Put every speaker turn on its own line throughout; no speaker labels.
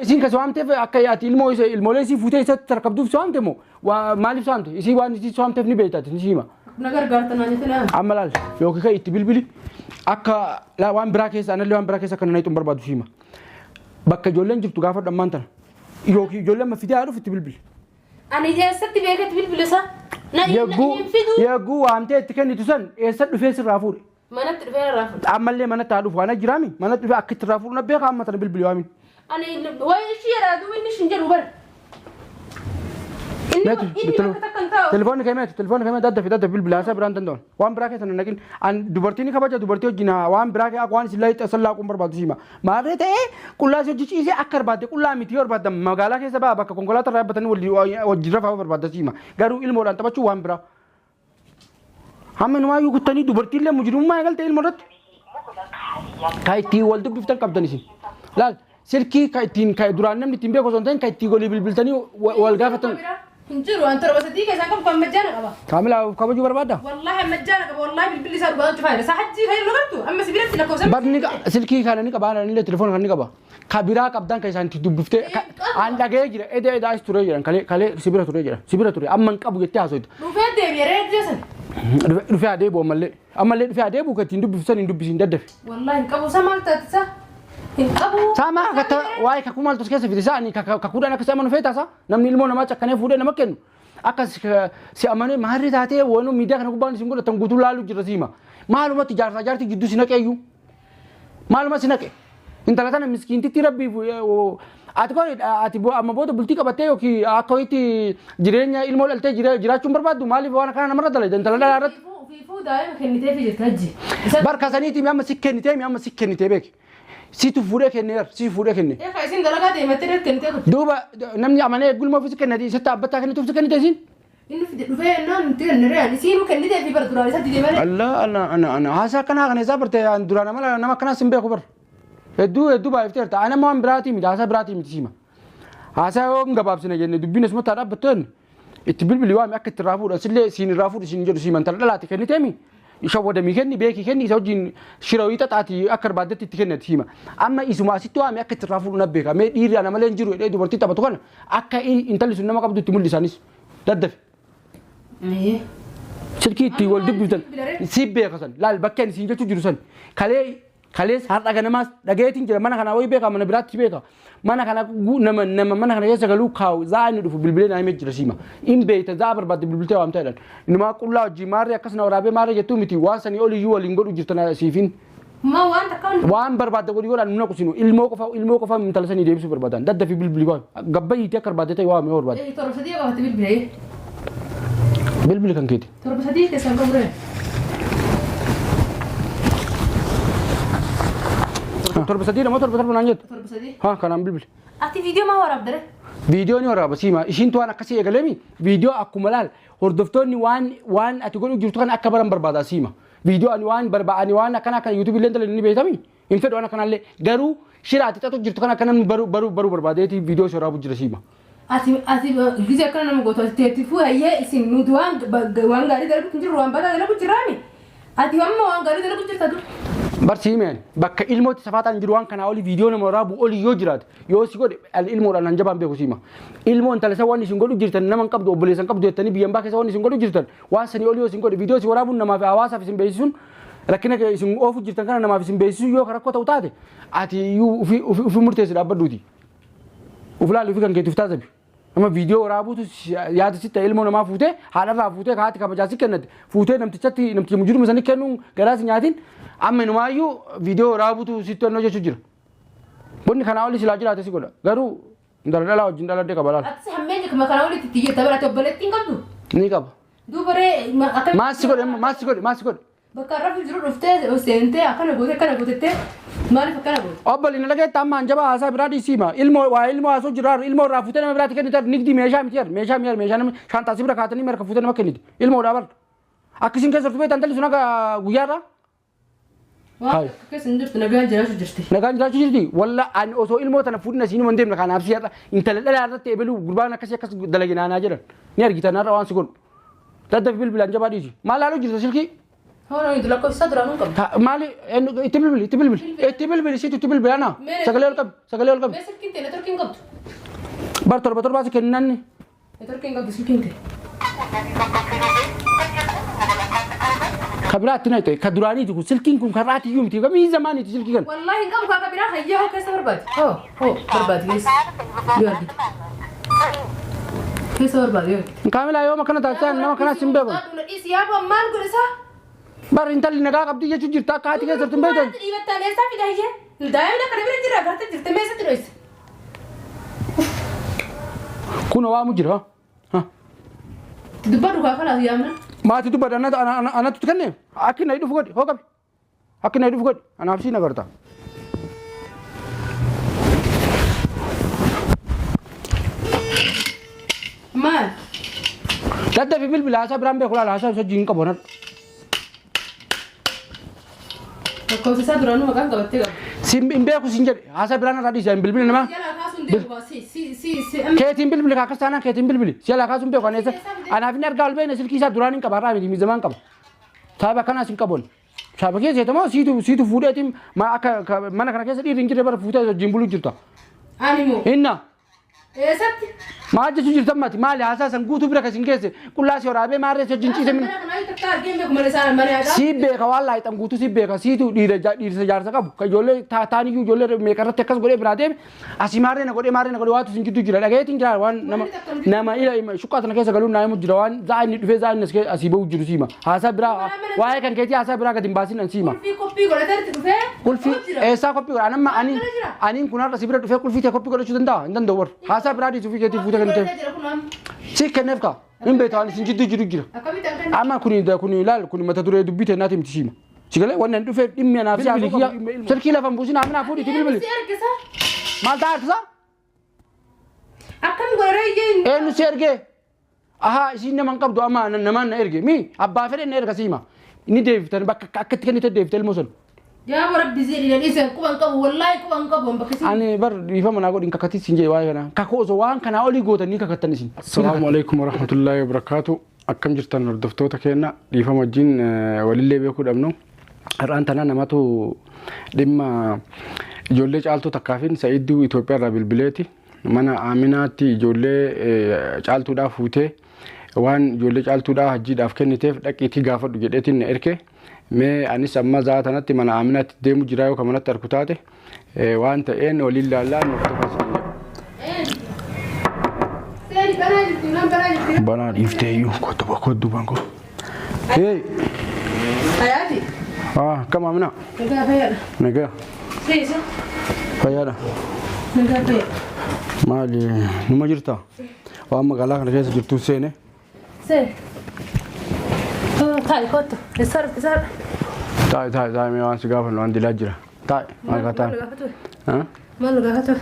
Isiin kan si waamteef akka ati ilmoo isa ilmoolee isii fuutee isatti tarkabduuf si waamte moo maaliif si waamte? Isii waan isii si waamteef ni beekta ati ni hima.
Na gargaarta naan jettee na.
Amma laal yookiin kan itti bilbili akka waan biraa keessa anallee waan biraa keessa akka nana barbaadu si hima. Bakka ijoolleen jirtu gaafadhu ammaan tana. Yookiin ijoolleen amma fidee haa dhufu itti bilbili.
Ani eessatti beeketti bilbile isaa? Na
Yegguu
hin fiduu.
yegguu waamtee itti kennitu san eessa dhufee sirraa fuudhe.
Manatti dhufee irraa fuudhe.
Ammallee manatti haa dhufu waan jiraami manatti dhufee akka itti irraa fuudhu na beeka amma tana bilbili waamin.
Ani wayi ishii jedhaa duuba inni ishin jedhu bara. Inni
Meetu
inni bakka takka hin taa'u.
telefoonni kee meetu telefoonni kee meetu adda fi adda bilbila haasaa biraan danda'an waan biraa keessa naqin an dubartii ni kabaja dubartii wajjin waan biraa kee akka waan isin laayixxa san laaquun barbaadu siima maarree ta'ee qullaa si hojii ciisee akka barbaadde qullaa miti yoo barbaadda magaalaa keessa ba'a bakka konkolaataa irraa yaabbatanii wajjin rafaa barbaadda siima garuu ilmoodhaan taphachuu waan biraa. Hamma inumaayyuu kuttanii dubartiillee mujrimummaa eegalte ilmoo irratti. Ka ittiin wal dubbiftan qabdan isin. Laal silkii ka ittiin ka duraan namni ittiin beeku osoo hin ta'in ka ittiin walii bilbiltanii wal gaafatan.
Hin jiru an 7 3 keessaan qabu kan majjaana qaba.
Kaamila kabajuu barbaadda?
Wallaahi majjaana qaba wallaahi bilbilli isaa dhugaa cufaa jira. Isaa hajjii kan hin agartu amma sibiilatti lakkoofsa.
Barni silkii kana ni qaba anillee telefoona kana ni qaba. Ka biraa qabdan ka isaan itti dubbiftee an dhaga'ee jira eda edaa as turee jiran kalee kalee sibira turee jira sibira ture amma hin qabu jettee haasofte.
Dhufee deebi'ee reeddee san.
Dhufee adeebu ammallee ammallee dhufee adeebu ka ittiin dubbiftan hin dubbisiin daddafe.
Wallaahi hin qabu isa maal taate isa hin qabu.
Saamaa akka waa'ee kakuu maaltu as keessa fide isaa ani kakuudhaan akka si amanu feeta isaa namni ilmoo namaa cakkanee fuudhee nama kennu akka si amanee maarree taatee waan miidiyaa kana gubbaan isin godhatan guutuu laaluu jira siima maalumatti jaarsaa jaartii gidduu si naqeeyyuu maaluma si naqe intala tana miskiintitti rabbiif ati koo ati amma booda bultii qabattee yookiin akka wayiitti jireenya ilmoo dhaltee jiraachuun barbaaddu maaliif waan akkana namarra dalagda intala dhalaa irratti.
Ofiifuu daa'ima kenniteefi jirti hajji.
Barka saniiti mi amma si kennitee mi amma si kennitee beeki. Situ fuudhee kenneera si fuudhee kenne.
Eegaa isin dalagaa deemattee irratti kennitee turte.
Duuba namni amanee gulma ofiisi kennate isatti dhaabbataa kennituuf si kennite isiin.
Inni fide dhufee jennaan nuti kennere isiinuu kenniteefi bara duraan isatti deemanii.
Allah Allah ana ana haasaa akkanaa kana isaa barte an duraan amala nama akkanaa sin beeku bar. Hedduu hedduu baay'ifteerta ana waan biraatii miti haasaa biraatii miti siima. Haasaa yoo hin gabaabsine jenne dubbiin asumatti haa dhaabbattu jenne itti bilbili waami akka itti irraa fuudhan sillee siin irraa fuudhu siin jedhu siima intala dhalaati kenniteemi. Shawwadamii kenni beekii kenni isa wajjin shira wayii xaxaati akka barbaaddetti itti kennati siima. Amma isuma asitti waami akka itti irraa fuudhu na beeka. Mee dhiirri ana malee hin jiru jedhee dubartii taphatu kana akka intalli sun nama qabdu itti mul'isanis daddafe. Silkii ittiin wal dubbiftan si beeka san laal bakkeen isiin jechuu jiru san kalee kalees har'a ganamaas dhagayeetiin jira mana kanaa wayii beeka mana biraatti beeka mana kana nama nama mana kana keessa galuu kaa'u za'a inni dhufu bilbilee naa himee jira siima in beekta za'a barbaadde bilbiltee waamta jedhan inumaa qullaa hojii maarree akkas na waraabee maarree jettuu miti waan sanii oliyyuu waliin godhu jirtan siifin
Ma waan takka
waan barbaadde godhi godhaan nuna qusinu ilmoo qofa ilmoo qofa intala sanii deebisuu barbaadan dadda fi bilbili waan gabbayyiitii akka barbaadde ta'e waame yoo barbaadde
7 3 qabatti bilbilee.
Bilbili kan keeti.
7 3 keessaan qabu ree.
7 3 nama 7 7 naan jettu.
7 3.
Ha kanaan bilbili.
Ati viidiyoo maa waraabdare?
Viidiyoo ni waraaba siima ishiin waan akkasii eegaleemi viidiyoo akkuma laal hordoftoonni waan waan ati godhu jirtu kana akka baran barbaada siima. Viidiyoo ani waan barba ani waan akkana akka YouTube illee dalagni ni beektami hin fedhu waan akkanallee garuu shira ati xaxu jirtu kana akka namni baru baru baru barbaadeeti viidiyoo si waraabu jira siima.
Ati gizee akkana nama gootu ati teettifuu hayyee isin nuti waan waan gaarii dalagu hin jirru waan badaa dalagu jirraami. Ati amma waan gaarii dalagu jirta dur.
Barsiimeen bakka ilmootti safaataan jiru waan kanaa oli viidiyoo nama waraabu oli yoo jiraate yoo si godhe ilmoodhaan hanjabaan beeku siima. Ilmoo intala isa waan isin godhu jirtan nama hin qabdu obboleessa hin qabdu jettanii biyyan baa keessa waan isin godhu jirtan waan sanii oli yoo isin godhe viidiyoo si waraabuun namaaf hawaasaaf isin beeksisuun rakkina isin oofu jirtan kana namaaf isin beeksisuu yoo rakkoo ta'u taate ati iyyuu ufi murteessi dhaabbadhuuti. Uf laali ufi kan keetuuf taasabi. Amma viidiyoo waraabuutu yaada sitti ta'e ilmoo namaa fuutee haadharraa fuutee haati kabajaa si kennate fuutee namtichatti namticha mujuruma sanii kennuun garaa si nyaatiin amma inumaayyuu viidiyoo waraabuutu sitti onnoo jechuu jira. Bunni kanaa oli silaa jiraate si godha. Garuu intala dhalaa wajjin dhaladhee qaba laala.
Ati hammeenya kama kana olitti itti jirta bara ati obboleettiin qabdu.
Ni qaba.
Duuba ree akka
Maal si godhe amma maal si godhe maal si godhe.
Bakka rafu jiru dhuftee seentee akkana goote akkana gootettee maaliif akkana goote?
Obbolli na dhageetta amma hanjaba haasaa biraa dhiisiima. Ilmoo waa ilmoo haasoo jira ilmoo irraa fuutee nama biraatti kennite nigdi meeshaa miti meeshaa mi'a meeshaa nama shaantaa si bira kaatanii marka fuutee nama kennite ilmoodhaa bar. Akkasiin keessa turte beektaa intalli sun akka guyyaarraa.
Waan akka keessa hin jirtu nagaan jiraachuu jirti.
Nagaan jiraachuu jirti. Walla ani osoo ilmoo tana fuudhina siinuma hin deemne kanaaf si har'a intala dhalaa irratti ebeluu gurbaan akkasii akkas dalage naanaa jedhan. Ni argita narra waan si godhu. Daddafi bilbilaan jabaa dhiisi. Maal laaluu jirta silkii?
Hoo namni lakkoofsa duraanuu hin qabdu.
Maali itti bilbili, itti bilbili, itti bilbili, situ itti bilbili ana. Sagalee ol qabi, sagalee ol qabi.
Mee silkiin ta'e neetworkiin qabdu.
Bar torba torbaas kennanni.
Neetworkiin qabdu silkiin ta'e.
Ka biraatti na ta'e ka duraaniiti kun silkiin kun karraati iyyuu miti kamii zamaaniiti silkii kan.
Wallaahi hin qabu kaaka biraa hayyaa hoo keessa barbaadi. Hoo hoo barbaadi keessa. Yoo argite. Keessa barbaadi yoo argite.
Kaamilaa yooma kana taasisan nama kanaas hin beeku.
Dhiisi yaa maal godhe isaa?
Bar intalli nagaa qabdi jechuun jirta akka haati keessa jirtu hin beektan.
Dhiibattaan eessaa fida hayyee? Daa'imni akkana bira jira agartee jirte meesatti dho'ise.
Kun waamu jira.
Dubbadhu kaa kalaas yaamna.
Maati dubbadha anatu kenne akki na dhufu godhi hoo qabi. Akki na dhufu godhi anaaf siin agarta.
Maal?
Daddafi bilbila haasaa biraan beeku laala haasaa hojii hin qabu anadha.
Lakkoofsa isaa duraanuu maqaan qabattee qabdi.
Sin hin beeku sin jedhe haasaa biraan irraa dhiisa hin bilbili namaa.
Jalaa kaasuun deemu baa si si si si.
Keetiin bilbili akkas taanaan keetiin bilbili si jalaa kaasuun beeku aneessa anaaf inni argaa ol beekne silkii isaa duraan hin qaba har'aa miti miizamaan qaba. Sababa akkanaas hin qabuun. Sababa keessa jeetamoo siitu siitu fuudheetiin akka mana kana keessa dhiirri hin jirre bara fuutee wajjin buluu jirta.
Ani moo.
Inna
Eessatti?
Maal jechuu jirtan mati maali haasaa san guutuu bira kasin geesse qullaa si waraabee maarree si wajjin ciise mina.
Mana kanaa takka argee beeku malee isaan mana yaadaa.
Si beeka waan laayixan guutuu si beeka siitu dhiira dhiirsa jaarsa qabu kan ijoollee taaniyyuu ijoollee meeqa irratti akkas godhee biraa deeme asii maarree na godhee maarree na godhee waatu sin jidduu jira dhagayeetiin jira waan nama nama ila shuqqaa tana keessa galuun naa himu jira waan za'a inni dhufee za'a inni asii bahu jiru siima haasaa biraa waa'ee kan keetii haasaa biraa gadi hin baasin an siima.
Qulfii qophii godhatee itti dhufee.
Qulfii eessaa qophii godha? Anamma ani aniin kun har'a si bira dhufee qulfii tee qophii godhachuu danda'a? Hin danda'u warra. Haasaa biraa dhiisuu fi keetii fuutee kenniteef. Si kenneef kaa. Hin beektu ani sin jidduu jiru jira. Amma kuni kuni ilaal kuni mata duree dubbii teennaati miti siima. Si galee wanni ani dhufeef dhimmi anaaf si haasa'u qabu. Silkii lafa hin buusin aaminaa fuudhiiti bilbili. Maal ta'a harkisaa?
Akkam godhee iyyee.
Eenyu si ergee? Ahaa isiin nama hin qabdu amma namaan na erge mi abbaa fedhe na erga siima. Inni deebiftan bakka akka itti kennite deebifte ilmoo sun.
Yaa rabbi zii dhiira dhiise quban qabu wallaahi quban qabu bakka isin.
Ani bar dhiifama naa godhin kakkatii siin jedhe waa'ee kanaa. Kakuu osoo waan kanaa olii gootan ni kakattan isin.
Assalaamu alaikum warahmatullaahi wabarakaatu. Akkam jirtan hordoftoota keenya dhiifama wajjin walillee beekuu dhabnu.
Har'aan tana namatu
dhimma ijoollee caaltuu takkaafin Sa'iidduu Itoophiyaa irraa bilbileeti. Mana Aaminaatti ijoollee caaltuudhaa fuutee waan ijoollee caaltuudhaa hajjiidhaaf kenniteef dhaqiitii gaafadhu jedheetiin na erke. Mee anis amma za'a tanatti mana Aaminaatti deemu jira yoo ka manatti arku taate waan ta'een waliin laallaa nu hordofaa isin jedha.
Seeni banaa jirti naan banaa jirti.
Banaa dhiiftee iyyuu kottu kottu bankoo. Hey.
Hayaati.
Ah, akkam Amina?
Nagaa fayyaadha.
Nagaa.
Seesa.
Fayyaadha.
Nagaa fayyaadha.
Maali numa jirta? Waan magaalaa kana keessa jirtu seene.
See. Taa'i kottu. Eessa dhufte isaa?
Taa'i taa'i taa'i mee waan si gaafannu waan dilaa jira. Taa'i maal kaa taa'i.
Maal gaafatu?
Ah?
Maal gaafatu?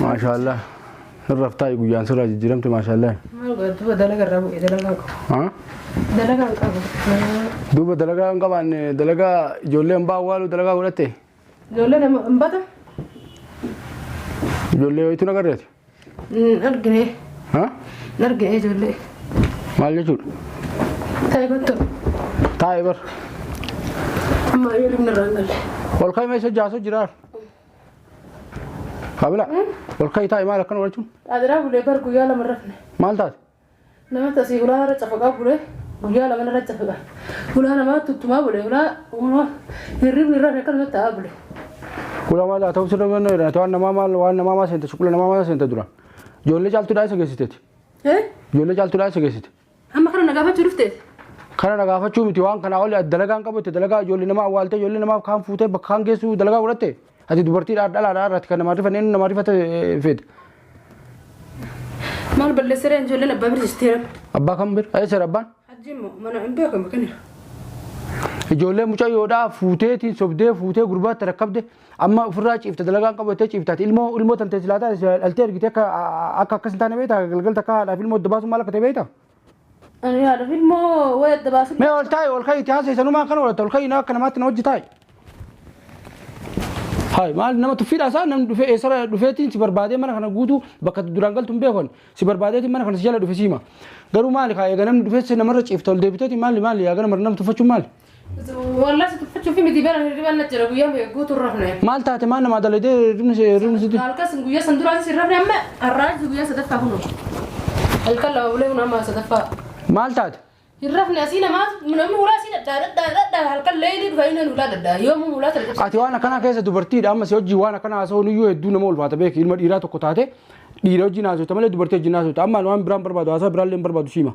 Maashaallah. Sirraaf taa'i guyyaan sirraa jijjiiramte maashaallah.
Maal godhatu dalaga irraa bu'e dalagaa qabu.
Ah?
Dalagaa hin qabu.
Duuba dalagaa hin qabaanne dalagaa ijoollee hambaa awwaaluu dalagaa godhatte.
Ijoollee nama hin bata?
Ijoollee wayitu na garreeti.
Hin argine.
Ha?
Hin argine ijoollee.
Maal jechuudha?
Taa'i kottu.
Taa'i bar.
Amma yoo dhumna irraa hin galle.
Ol ka'ii meeshaa jaasoo jira. Kaabila. Ol ka'ii taa'i maal akkana godhachuun?
Adiraa bulee bar guyyaa lama rafne.
Maal taate?
Nama tasii ulaa irra cafaqaa bulee guyyaa lama irra cafaqa. Ulaa namaa tuttumaa bulee ulaa ulaa hirribni irra akkanuma taa'aa bulee.
Ulaa maal haa ta'u sirra gannoo jedhan waan namaa maal waan namaa maal seente shuqula namaa maal seente dura. Ijoollee caaltuudhaa isa geessiteeti. Ijoollee caaltuudhaa isa geessite.
Amma kana na gaafachuu dhufteeti.
Kana na gaafachuu miti waan kanaa oli dalagaa hin qabu itti dalagaa ijoollee namaa awwaaltee ijoollee namaaf kaan fuutee bakka kaan geessuu dalagaa godhatte. Ati dubartiidhaa dhalaadhaa irratti kan namaa rifanne inni namaa rifate feete.
Maal balleessaree ijoolleen abbaa bira jirti
Abbaa kam bira? Eessa abbaan?
Hajji immoo mana hin beekamu kenna.
Ijoollee mucayyoodhaa fuuteetiin sobdee fuutee gurbaatti rakkabde amma ofirraa ciifte dalagaan qabu jettee ciiftaati. Ilmoo ilmoo tantee silaa taate dhaltee ergite akka akka akkas hin taane beektaa galgal takka haadhaaf ilmoo adda baasuun maal akka ta'e beektaa?
Ani haadhaaf ilmoo wayi adda baasu.
Mee ol taa'i ol ka'i itti haasa'e sanumaa akkana godhatta ol ka'i na akka namaatti na hojii taa'i.
Hai maal nama tuffiidha isaa namni dhufee eessarra dhufeetiin si barbaadee mana kana guutuu bakka duraan galtu hin beekan si barbaadeetiin mana kana si jala dhufe siima. Garuu maali kaa eega namni dhufee si namarra ciifta ol deebiteetiin maali maali yaa gara nama tuffachuun maali?
Wallah si tuffachuu fi miti bara hirribaan na jira guyyaa meeqa guutuu hin rafne.
Maal taate maal namaa dalaydee hirribni si hirribni sitti.
Halkas guyyaa san duraatis hin rafne amma har'aa guyyaa sadaffaa kunoo. Halkan lama bulee kun amma sadaffaa.
Maal taate?
Hin rafne asii namaa namni hulaa asii dhadhaa dhadhaa dhadhaa halkan leelii dhufanii nan hulaa dhadhaa yoomuu hulaa tana cabsa.
Ati waan akkanaa keessa dubartiidha amma si hojii waan akkanaa haasa'uun iyyuu hedduu nama ulfaata beeki ilma dhiiraa tokko taate dhiira wajjin haasofta malee dubartii wajjin haasofta amma waan biraan barbaadu haasaa biraallee hin barbaadu siima.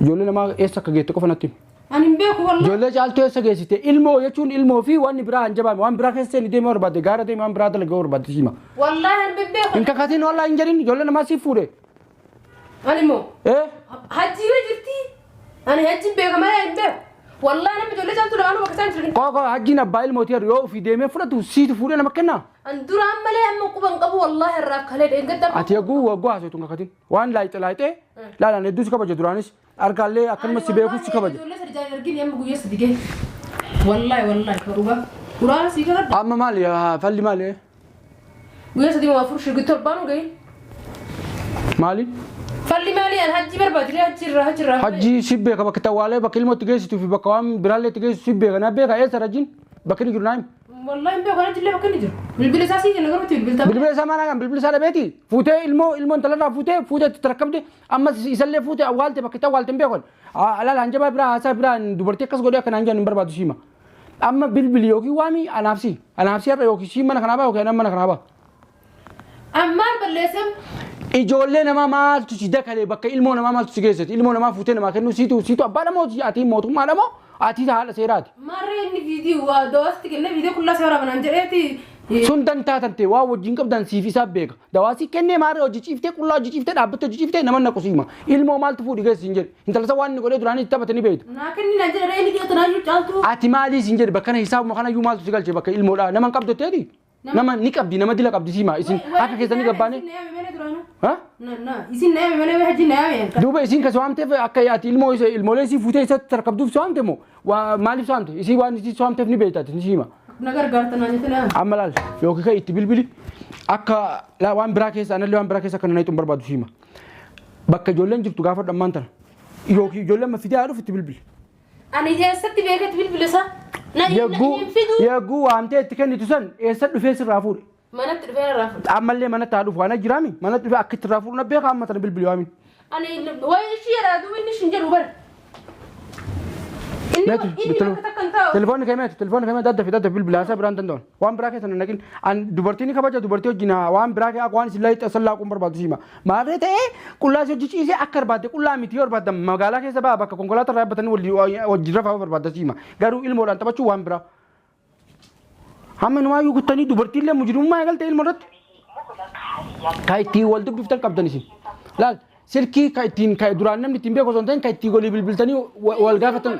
Ijoollee namaa eessa akka geette qofa natti himi.
Ani hin beeku wallah.
Ijoollee caaltuu eessa geessite ilmoo jechuun ilmoo fi wanni biraa hin jabaame waan biraa keessa seeni deemee barbaadde gaara deemee waan biraa dalagee barbaadde siima.
Wallahi ani hin beeku.
Hin kakatiin wallaahi hin jedhin ijoollee namaa siif fuudhe.
Ani immoo
Eh
hajjii bira jirti. Ani hajji hin beeka malee hin beeku. Wallahi namni ijoollee caaltuu lamaanuu bakka isaan jiran.
Qoqa hajjiin abbaa ilmooti jedhu yoo ofii deemee fudhatu siitu fuudhee nama kenna.
An duraan malee amma quba hin qabu wallahi irraaf kalee dheengadda.
Ati eeguu waggoo haasoftu hin kakatin waan laayixee laayixee laalaan hedduu si kabaja duraanis harkaallee akkanuma si beekus si kabaja.
Ijoollee sadi jaan argin amma guyyaa sadi gahe. Wallahi wallahi dhugaa. Quraana sii kakadha.
Amma maali falli maali?
Guyyaa sadii moo afur shirgi torbaanuu gahin.
Maali?
Falli maali an hajji barbaadire hajji irraa hajji irraa.
Hajji si beeka bakka tawaalee bakka ilmoo itti geessituu fi bakka waan biraallee itti geessitu si beeka na beeka eessa hajjiin bakka inni jiru naa himi.
Wallahi hin beeku hajji illee bakka inni jiru. Bilbila isaa sii kenna garuu bilbilta.
Bilbila isaa maal kan bilbila isaa dhabeeti fuutee ilmoo ilmoo intalarraa fuutee fuutee itti rakkabde ammas isallee fuutee awwaalte bakka itti awwaalte hin beekan. Alaala hanjabaa biraa haasaa biraa dubartii akkas godhee akkanaan jedhan hin barbaadu siima. Amma bilbili yookiin waami anaaf si anaaf si har'a yookiin si mana kanaa ba'a yookiin anaan mana kanaa ba'a.
Ammaan balleessam.
Ijoollee namaa maaltu si dakalee bakka ilmoo namaa maaltu si geessati ilmoo namaa fuutee namaa kennuu siitu siitu abbaadha moo ati mootummaadha moo ati haadha seeraati.
Maarree inni viidiyoo dawaasti kennee viidiyoo qullaa seera banaan jedheeti.
Sun dantaa tante waan wajjin qabdan siif isaa beeka. Dawaasii kennee maarree hojii ciiftee qullaa hojii ciiftee dhaabbattee hojii ciiftee nama naqu siima. Ilmoo maaltu fuudhi geessi hin jedhe. Intala isa waan inni godhee duraanii itti taphate ni beekta.
Naa kenni naan jedhe inni dhiyoo tanaayyuu caaltuu.
Ati maalii siin jedhe bakka kana hisaabuma kanayyuu maaltu si galche bakka ilmoodha nama hin qabdu jetteeti. Nama ni qabdi nama dila qabdi siima isin akka keessanii gabbaane.
Isin na yaame malee duraanuu.
Ha?
Na na isin na yaame malee hajji na yaame.
Duuba isin kas waamteef akka ati ilmoo isa ilmoolee isii fuutee isatti tarkabduuf si waamte moo maaliif si waamte isii waan isii si waamteef ni beekta ati ni siima.
Na gargaarta naan jette na yaame.
Amma laal yookiin kan itti bilbili akka waan biraa keessa anallee waan biraa keessa akka nana hin barbaadu siima. Bakka ijoolleen jirtu gaafadhu ammaan tana yookiin ijoolleen amma fidee haa dhufu itti bilbili.
Ani eessatti beeketti bilbila isaa? Na
Yagguu
hin fiduu.
yagguu waamtee itti kennitu san eessa dhufee sirraa fuudhe.
Manatti dhufee irraa fuudhe.
Ammallee manatti haa dhufu waan jiraami manatti dhufee akka itti irraa fuudhu na beeka amma tana bilbili waamin.
Ani wayi ishii jedhaa duuba inni ishin jedhu bara. Inni
Meetu
inni bakka takka hin taa'u.
telefoonni kee meetu telefoonni kee meetu daddafi daddafi bilbila haasaa biraan danda'an waan biraa keessa naqin an dubartii ni kabaja dubartii wajjin waan biraa kee akka waan isin laayixxe san laaquun barbaadu siima maarree ta'ee qullaa si hojii ciisee akka barbaadde qullaa miti yoo barbaaddan magaalaa keessa ba'a bakka konkolaataa irraa yaabbatanii wajjin rafaa barbaadda siima garuu ilmoodhaan taphachuu waan biraa. Hamma inumaayyuu kuttanii dubartiillee mujrimummaa eegalte ilmoo irratti. Ka ittiin wal dubbiftan qabdan isin. Laal silkii ka ittiin ka duraan namni ittiin beeku osoo hin ta'in ka ittiin walii bilbiltanii wal gaafatan.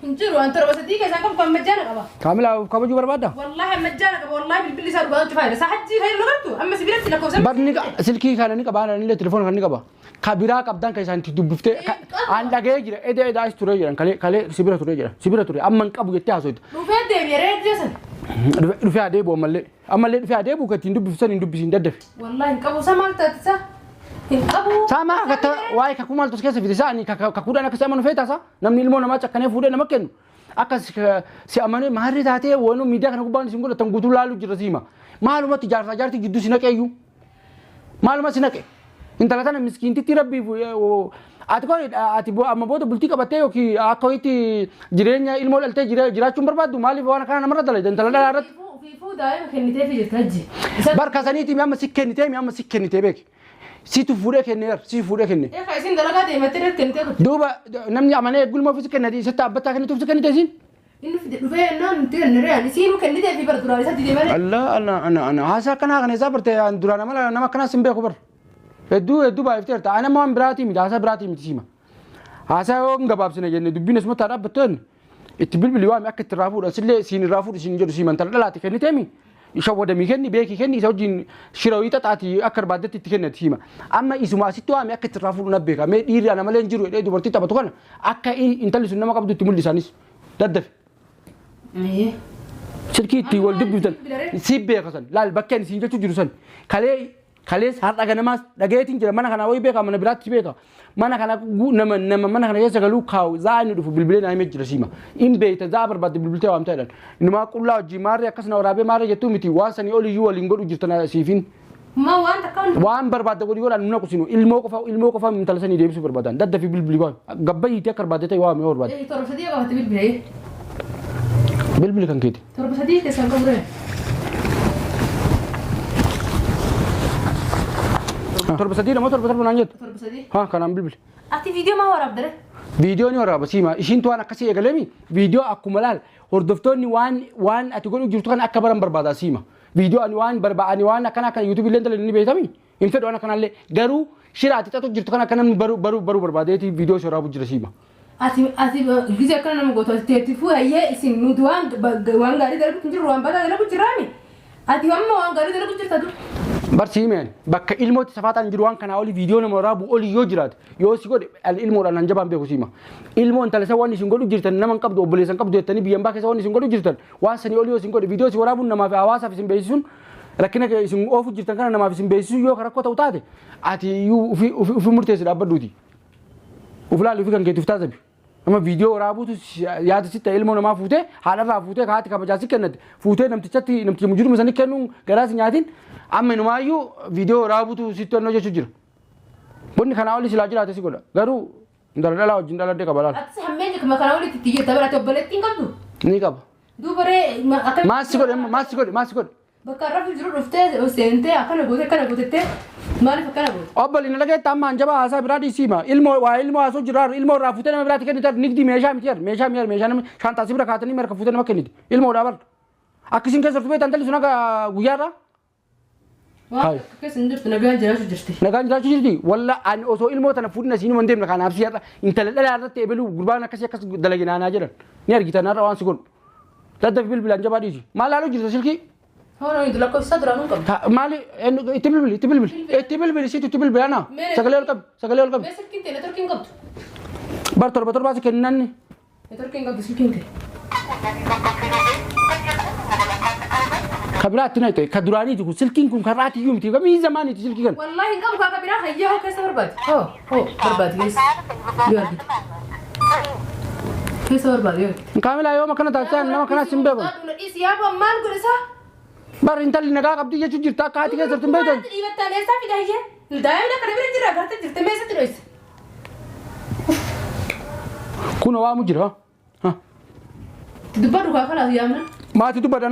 Hin jiru an torba sadii keessaan qabu kan majjaana qaba.
Kaamila kabajuu barbaadda?
Wallahi majjaana qaba wallahi bilbilli isaa dhugaa cufaa jira. Isaa hajjii kan hin amma sibiilatti lakkoofsa.
Barni silkii kana ni qaba anillee telefoona kana ni qaba. Ka biraa qabdan ka isaan itti dubbiftee an dhaga'ee jira edee edaa as turee jiran kalee kalee sibira turee jira sibira ture amma hin qabu jettee haasofte.
Dhufee deebi'ee reeddee san.
Dhufee adeebu ammallee ammallee dhufee adeebu kan ittiin dubbiftan hin dubbisiin daddafe.
Wallahi hin qabu isa maal taate isa hin qabu.
Saamaa akka waa'ee kakuu maaltu as keessa fide isaa ani kakuudhaan akka si amanu feeta isaa namni ilmoo namaa cakkanee fuudhee nama kennu akka si amanee maarree taatee waan miidiyaa kana gubbaan isin godhatan guutuu laaluu jira siima maalumatti jaarsaa jaartii gidduu si naqeeyyuu maaluma si naqe intala tana miskiintitti rabbiif ati koo ati amma booda bultii qabattee yookiin akka wayiitti jireenya ilmoo dhaltee jiraachuun barbaaddu maaliif waan akkana namarra dalagda intala dhalaa irratti.
Fiifuu daa'ima kenniteefi jirti hajji.
Barka saniiti mi amma si kennitee mi amma si kennitee beeki. Situ fuudhee kenneera si fuudhee kenne.
Eegaa isin dalagaa deemattee irratti kennitee turte.
Duuba namni amanee gulma ofiisi kennate isatti dhaabbataa kennituuf si kennite isin.
Inni fide dhufee jennaan nuti kennere ani siinuu kenniteefi bara duraan isatti deemale.
Allah Allah ana ana haasaa akkanaa kana isaa barte duraan amala nama akkanaa sin beeku bar. Hedduu hedduu baay'ifteerta ana waan biraatii miti haasaa biraatii miti siima. Haasaa yoo hin gabaabsine jenne dubbiin asumatti haa dhaabbattu jenne itti bilbili waami akka itti irraa fuudhan sillee siin irraa fuudhu siin jedhu siima intala dhalaati kenniteemi. Shawwadamii kenni beekii kenni isa wajjin shira wayii xaxaati akka barbaaddetti itti kennati siima. Amma isuma asitti waami akka itti irraa fuudhu na beeka mee dhiirri ana malee hin jiru jedhee dubartii taphatu kana akka intalli sun nama qabdu itti mul'isaanis daddafe. Silkii ittiin wal dubbiftan si beeka san laal bakkeen isin jechuu jiru san kalee kalees har'a ganamaas dhagayeetiin jira mana kana wayii beeka mana biraatti beeka mana kana nama nama mana kana keessa galuu kaa'u zaa inni dhufu bilbilee naa himee jira siima in beekta zaa barbaadde bilbiltee waamta jedhan inumaa qullaa hojii maarree akkas na waraabee maarree jettuu miti waan sanii oliyyuu waliin godhu jirtan siifin.
Ma waan takka
Waan barbaadde godhi godhaan nuna qusinu ilmoo qofa ilmoo qofa intala sanii deebisuu barbaadan dadda fi bilbili waan gabbayyiitii akka barbaadde ta'e waame yoo barbaadde.
7 3 qabate bilbilee.
Bilbili kan keeti.
7 3 keessaan qabu.
7 3 namoo 7 7 naan jettu.
7 3.
Haa kanaan bilbili.
Ati viidiyoo maa waraabdare?
Viidiyoo ni waraaba siima ishiintu waan akkasii eegalemi viidiyoo akkuma laal hordoftoonni waan waan ati godhu jirtu kan akka baran barbaada siima. Viidiyoo ani waan barba ani waan akkana akka yuutuubii illee dalagni ni beektami hin fedhu waan akkanallee garuu shira ati xaxu jirtu kan akka namni baru baru baru barbaadeeti viidiyoo si waraabu jira siima.
Ati ati gizee akkana nama gootu ati teetifuu hayyee isin nuti waan waan gaarii dalagu hin jirru waan badaa dalagu jirraami. Ati amma waan gaarii dalagu jirta dur.
Barsiimeen bakka ilmootti safaataan jiru waan kanaa olii viidiyoo nama waraabu olii yoo jiraate yoo si godhe ilmoodhaan hanjabaan beeku siima. Ilmoo intala isa waan isin godhu jirtan nama hin qabdu obboleessa hin qabdu jettanii biyyan baa keessa waan isin godhu jirtan waan sanii olii yoo isin godhe viidiyoo si waraabuun namaaf hawaasaaf isin beeksisuun rakkina isin oofu jirtan kana namaaf isin beeksisuun yoo rakkoo ta'u taate ati iyyuu ofii ofii murteessi dhaabbadhuuti. Uf laali ofii kan keetiif taasabi. Nama viidiyoo waraabuutu yaada sitti ta'e ilmoo namaa fuutee haadharraa fuutee haati kabajaa si kennate fuutee namtichatti namticha mujuruma sanii kennuun garaa si nyaatiin amma inumaayyuu viidiyoo waraabuutu sitti onnoo jechuu jira. Bunni kanaa olii silaa jiraate si godha garuu intala dhalaa wajjin dhaladhee qaba laala.
Atis hammeenya kana olitti itti jirta bara ati obboleettiin qabdu.
Ni qaba.
Duubaree akkamitti.
Maal si godhe amma maal si godhe maal si godhe.
Bakka rafu jiru dhuftee seentee akkana goote akkana gootettee maaliif akkana goote?
Obbolli na dhageetta amma hanjaba haasaa biraa dhiisiima. Ilmoo waa ilmoo haasoo jira ilmoo irraa fuutee nama biraatti kennite nigdi meeshaa miti meeshaa mi'a meeshaa namni shaantaa si bira kaatanii marka fuutee nama kennite ilmoodhaa bar. Akkasiin keessa turte beektan intalli sun haga guyyaarraa.
Waan akka keessa hin jirtu nagaan jiraachuu jirti.
Nagaan jiraachuu jirti. Walla ani osoo ilmoo tana fuudhina siinuma hin deemne kanaaf si har'a intala dhalaa irratti ebeluu gurbaan akkasii akkas dalage naanaa jedhan. Ni argitan har'a waan si godhu. Daddafi bilbilaan jabaa dhiisi. Maal laaluu jirta silkii?
Hoona nuti lakkoofsa duraan hin qabdu.
Maali itti bilbili itti bilbili itti bilbili situ itti bilbili ana sagalee ol qabi sagalee ol qabi.
Mee silkiin ta'e neetworkii hin qabdu.
Bar 7 7 si kennanni.
Neetworkii hin qabdu silkiin ta'e.
Ka biraatti na ta'e ka duraaniiti kun silkiin kun karraati iyyuu miti kamii zamaaniiti silkii kan.
Wallaahi hin qabu kaaka biraa hayyee hoo keessa barbaadi. Hoo hoo barbaadi keessa. Yoo argite. Keessa barbaadi yoo argite.
Kaamilaa yooma akkana taasisan nama kanaas hin beekan.
Dhiisi yaa maal godhe isaa?
Bar intalli nagaa qabdi jechuu jirta akka haati keessa jirtu hin beektan.
Dhiibattaan eessaa fida hayyee? Daa'imni kana bira jira agartee jirte meesatti dho'ise.
Kun waamu jira.
Dubbadhu kaa kalaas yaamna.
Maatii dubbadha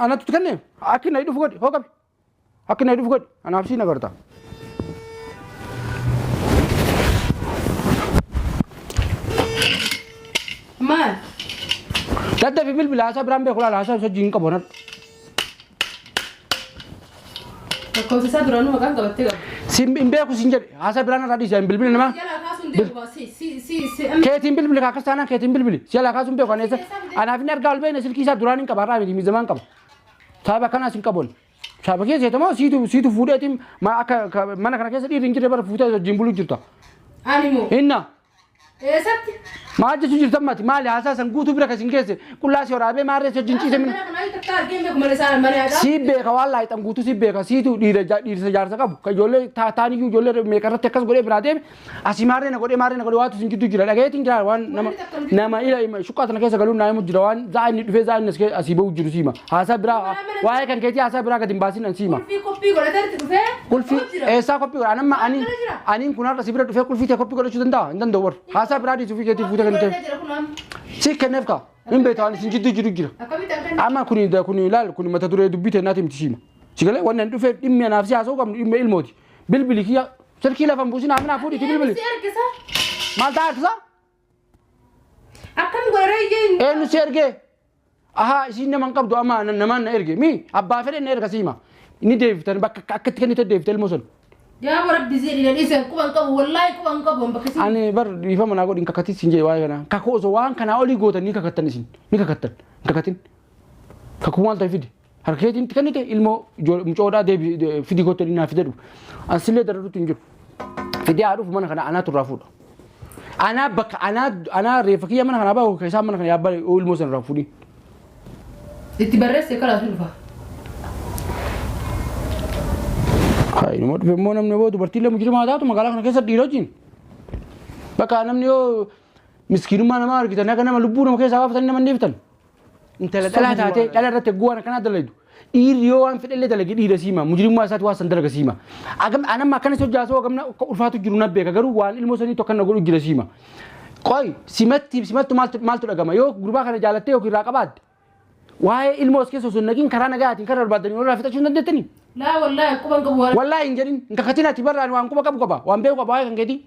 anatu kenne akki na dhufu godhi hoo qabi. Akki na dhufu godhi anaaf siin agarta.
Maal?
Daddafi bilbila haasaa biraan beeku laala haasaa hojii hin qabu anadha.
Lakkoofsa isaa duraanuu maqaan qabattee qabdi.
Sin hin beeku sin jedhe haasaa biraan irraa dhiisa hin bilbili namaa.
Jalaa kaasuun deemu si si si si.
Keetiin bilbili akkas taanaan keetiin bilbili. Si jalaa kaasuun beeku aneessa. Anaaf inni argaa ol beekne silkii isaa duraan hin qaba har'aa miti miizamaan qaba. Sababa akkanaas hin qabuun. Sababa keessa jeetamoo siitu siitu fuudheetiin akka mana kana keessa dhiirri hin jirre bara fuutee wajjin buluu jirta.
Ani moo?
Inna.
Eessatti?
Maal jechuu jirta mati maali haasaa san guutuu bira kasin keesse qullaa si waraabee maarree si wajjin ciise mina.
Mana kana takka argee beeku malee isaan mana yaadaa.
Si beeka waan laayixan guutuu si beeka siitu dhiira dhiirsa jaarsa qabu kan ijoollee taaniyyuu ijoollee meeqa irratti akkas godhee biraa deeme asii maarree na godhee maarree na godhee waatu sin jidduu jira dhagayeetiin jira waan nama nama ila shuqqaa tana keessa galuun naa himu jira waan za'a inni dhufee za'a inni asii bahu jiru siima haasaa biraa waa'ee kan keetii haasaa biraa gadi hin baasin an siima.
Qulfii qophii godhatee dhufee.
Qulfii eessaa qophii godha anamma ani aniin kun har'a si bira dhufee qulfii ta'e qophii godhachuu danda'a hin danda'u warra haasaa biraa dhiisuu fi keetii fuutee kan ta'e. Si kenneef kaa hin beektu ani sin jidduu jiru jira.
Akkamitti halkan?
Amma kuni kuni ilaal kuni mata duree dubbii teennaati miti siima. Si galee wanni ani dhufee dhimmi anaaf si haasa'uu qabnu dhimma ilmooti. Bilbili kiyya silkii lafa hin buusin aaminaa fuudhiiti bilbili.
Si ergisa.
Maal ta'a harkisa?
Akkam godharee iyyee.
Eenyu si ergee? Ahaa isiin nama hin qabdu amma namaan na erge mi abbaa fedhe na erga siima. Inni deebiftan bakka akka itti kennite deebifte ilmoo sun.
Yaa rabbi jedhi dhiise quban qabu wallaahi quban qabu bakka si.
Ani bar dhiifama naa godhin kakatis sin jedhe waa'ee kanaa. Kakuu osoo waan kanaa olii gootan ni kakattan isin ni kakattan hin kakatin. Kakuu maal ta'e fide harka keetiin itti kennite ilmoo mucoodhaa deebi fidi gootan naa fide dhufu. Ansillee dararuutti hin jiru. Fidee haa dhufu mana kana anaatu irraa fuudha. Anaa bakka anaa anaa reeffa kiyya mana kanaa bahu isaan mana kana yaabbaa ilmoo sana irraa fuudhin.
Itti barreesse karaa sun dhufa.
Hayi nama dhufe immoo namni yoo dubartiillee mujrimaa taatu magaalaa kana keessa dhiira wajjin. Bakka namni yoo miskiinummaa namaa argitan akka nama lubbuu nama keessaa baafatanii nama hin deebitan. Intala dhalaa taatee dhala irratti egguu waan akkanaa dalaydu. Dhiirri yoo waan fedhellee dalage dhiira siima mujrimummaa isaati waan san dalaga siima. Agam anamma akkana si hojjaasoo agamna akka ulfaatu jiru na beeka garuu waan ilmoo sanii tokko na godhu jira siima. Qoy simatti simattu maaltu maaltu dhagama yoo gurbaa kana jaalattee yookiin irraa qabaatte waa'ee ilmoo as keessa osoo hin naqin karaa nagaatiin karaa barbaadanii walirraa fixachuu hin dandeettanii.
Laa wallaahi quban qabu waan.
Wallaahi hin jedhin hin kakatin ati barraan waan quba qabu qaba waan beeku qaba waa'ee kan keetii.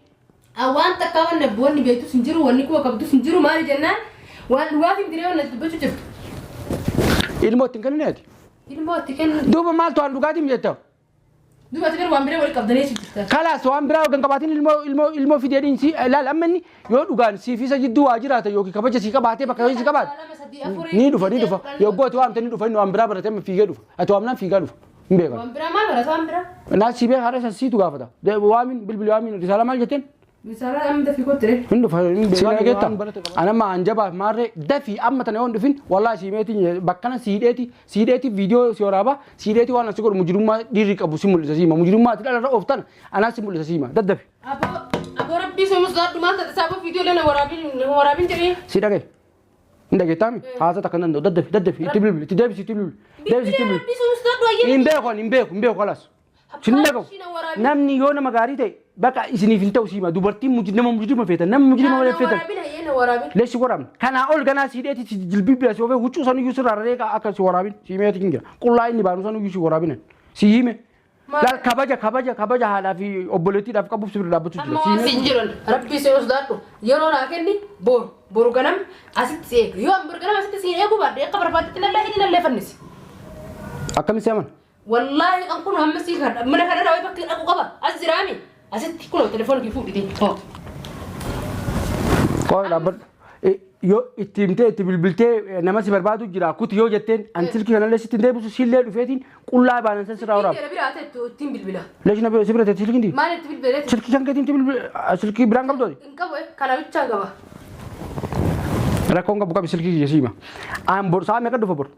Waan takkaa wanni wanni beektus hin jiru wanni quba qabdus hin jiru maali jennaan waan dhugaatiin diree wanni dubbachuu jirtu.
Ilmoo ittiin kennine ati.
Ilmoo itti kennu.
Duuba maaltu waan dhugaatiin jetta.
Duuba ati waan biree wal qabdanii jirta.
Kalaas waan biraa hooggan qabaatiin ilmoo ilmoo ilmoo fideedhiin si ilaal amma inni yoo dhugaan siif isa jidduu waa jiraata yookiin kabaja sii qabaatee bakka sii qabaate. Ni dhufa ni dhufa yogguu ati waamte ni dhufa inni waan biraa baratee amma fiigee dhufa ati waamnaan fiigaa dhufa hin beekan.
Waan biraa maal barata waan biraa?
Naa si beeka haadha siitu gaafata. Waamin bilbili waamin risaala maal jetteen?
Risaalaa amma dafii kottu ree.
Hin dhufa hin beekan. Dhageetta anamma hanjabaaf maarree dafii amma tana yoo hin dhufin wallaahi siimeetiin bakkana siidheeti siidheeti viidiyoo si waraaba siidheeti waan asi godhu mujirummaa dhiirri qabu si mul'isa siima mujirummaa ati dhala irra ooftan anaa si mul'isa siima daddafi.
Aboo aboo rabbii sun musgaadhu maal ta'e sababa viidiyoo lana waraabin waraabin jedhee.
Si dhagaye. Hin dhageettaami? Haasa takka hin danda'u. Daddafi daddafi itti bilbili itti deebisi itti bilbili. Deebisi itti
Bilbilee
bilbili.
rabbii sun musgaadhu ayyee.
Hin beeku ani hin beeku hin beeku kalaas. Sin dhagahu. Namni yoo nama gaarii ta'e bakka isiniif hin ta'u siima dubartiin nama mujrima feetan nama mujrima malee feetan.
Waraabin hayyee na waraabin.
Leessi waraabne. Kanaa ol ganaa siidheeti si jilbii bira si oofee huccuu san iyyuu sirraa raree akka si waraabin siimeeti hin jira. Qullaa inni baanu san iyyuu si waraabin. Si hime. Laal kabaja kabaja kabaja haadhaa fi obboleettiidhaaf qabuuf si bira dhaabbachuu
Amma
jira.
waan siin jedhan rabbii sun musgaadhu yeroo naa kenni boru boru ganam asitti si eegu yoo an boru ganam asitti si eegu baadhe akka barbaadetti nallee hidhi nallee fannisi.
Akkamitti si amana?
Wallaahi kan kun hamma sii kan mana kana irraa bakki dhaqu qaba as jiraami asitti kunoo telefoona kee fuudhite.
Qoy dhaabbadhu. Yoo itti himtee itti bilbiltee nama si barbaadu jira kuti yoo jetteen an silkii kanallee sitti hin deebisu sillee dhufeetiin qullaa baanan san sirraa waraaba.
Bilbila biraa ta'e ittiin bilbila.
Leeshi na si bira teetti silkiin dii?
Maal itti bilbilee?
Silkii kan keetiin itti bilbila silkii biraan qabdu ati?
Hin qabu kana bichaa qaba.
Rakkoon qabu qabi silkii kiyya siima. An bor sa'a meeqa dhufa bor?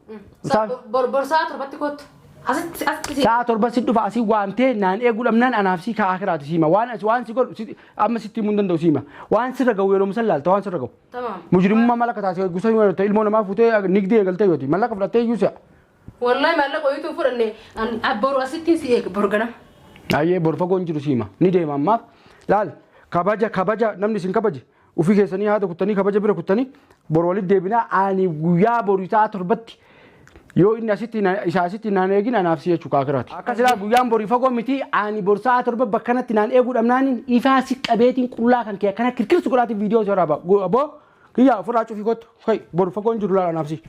Sa'a
Bor bor sa'a torbatti kottu. Asitti asitti si.
sa'a torba si dhufa asii waamtee naan eeguu dhabnaan anaaf si ka'a akiraati siima. Waan waan si godhu amma sitti himuu hin danda'u siima. Waan sirra ga'u yeroo musan laalta waan sirra ga'u.
Tamam.
Mujrimummaa mallaqa taasise gosa yoo ta'e ilmoo namaa fuutee nigdee eegaltee yooti mallaqa fudhattee iyyuu si'a.
Wallaahi maallaqa wayituu fudhanne boru asitti si eega boru ganama.
Ayyee bor fagoo hin jiru siima ni deema ammaaf laal kabaja kabaja namni isin kabaje ofii keessanii haada kuttanii kabaja bira kuttanii bor walitti deebinaa ani guyyaa boru sa'a torbatti yoo inni asitti isa asitti naan eegin anaaf si jechuu kaakiraati. Akka silaa guyyaan borii fagoo miti ani bor sa'a torba bakkanatti naan eeguu dhabnaaniin ifaa si qabeetiin qullaa kan kee akkana kirkirsu godhaatiin viidiyoo si waraaba. Aboo kiyyaa ofirraa cufii kottu. Hey bor fagoo hin jiru laal anaaf si.